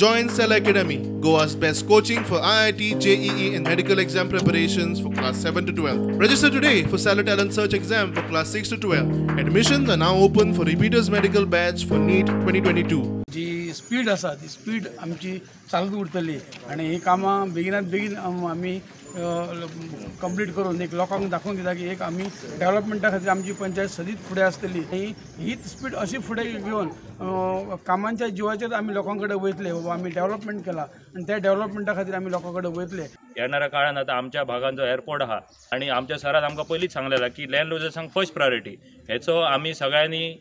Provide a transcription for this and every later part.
Join Cell Academy, Goa's best coaching for IIT, JEE and medical exam preparations for class 7 to 12. Register today for Stellar Talent Search exam for class 6 to 12. Admissions are now open for repeaters medical batch for NEET 2022. Ji speed आसा ती speed आमची चालूच उरतली आनी ही कामां बेगिनात बेगीन आमी कंप्लीट करून एक लोकांक दाखोवन दिता की एक आमी डेव्हलपमेंटा खातीर आमची पंचायत सदींच फुडें आसतली. आनी हीच स्पीड अशी फुडें घेवन कामांच्या जिवाचेर आमी लोकां कडेन वयतले, बाबा आमी डेव्हलपमेंट केला आनी त्या डेव्हलपमेंटा खातीर आमी लोकां कडेन वयतले. येणाऱ्या काळान आता आमच्या भागान जो एअरपोर्ट आहा आणि आमच्या सरान आमकां पयलींच सांगलेला की लँड लुजर्सांक फर्स्ट प्रायोरिटी, हेचो आमी सगळ्यांनी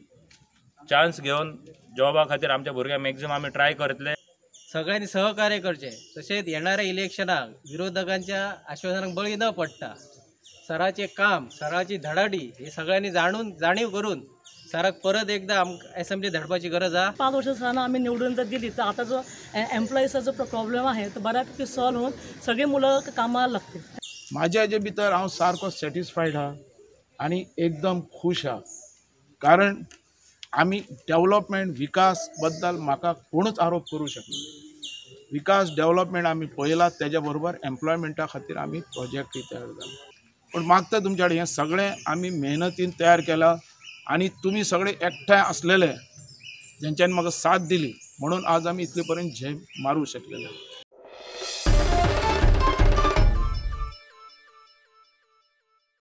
चान्स घेवन जॉबा खातीर आमच्या भुरग्यांक मॅक्झिमम आमी ट्राय करतले. सगळ्यांनी सहकार्य करचें, तशेंच येणाऱ्या इलेक्शनाक विरोधकांच्या आश्वासनाक बळी न पडटा सराचें काम, सराची धडाडी हे सगळ्यांनी जाणून जाणीव करून सराक परत एकदा आमकां एसेंब्ली धाडपाची गरज आसा. 5 वर्ष सरांना आम्ही निवडून जर दिली तर आता जो एम्प्लॉईजचा जो प्रॉब्लेम आहे तो बऱ्यापैकी सॉल्व्ह होऊन सगळे मुलं कामाला लागतील. म्हाज्या हेजे भितर हांव सारको सॅटिस्फायड आहा आनी एकदम खूश आहा, कारण आमी डेव्हलपमेंट विकास बद्दल म्हाका कोणूच आरोप करूं शकना. विकास डेव्हलपमेंट आमी पळयला, तेज्या बरोबर एम्प्लॉयमेंटा खातीर आमी प्रोजेक्टूय तयार जाला. पूण मागता तुमच्या कडेन हें सगळें आमी मेहनतीन तयार केलां आनी तुमी सगळे एकठांय आसलेले जेंच्यांनी म्हाका साथ दिली म्हणून आज आमी इतले पर्यंत झेप मारूं शकलेले.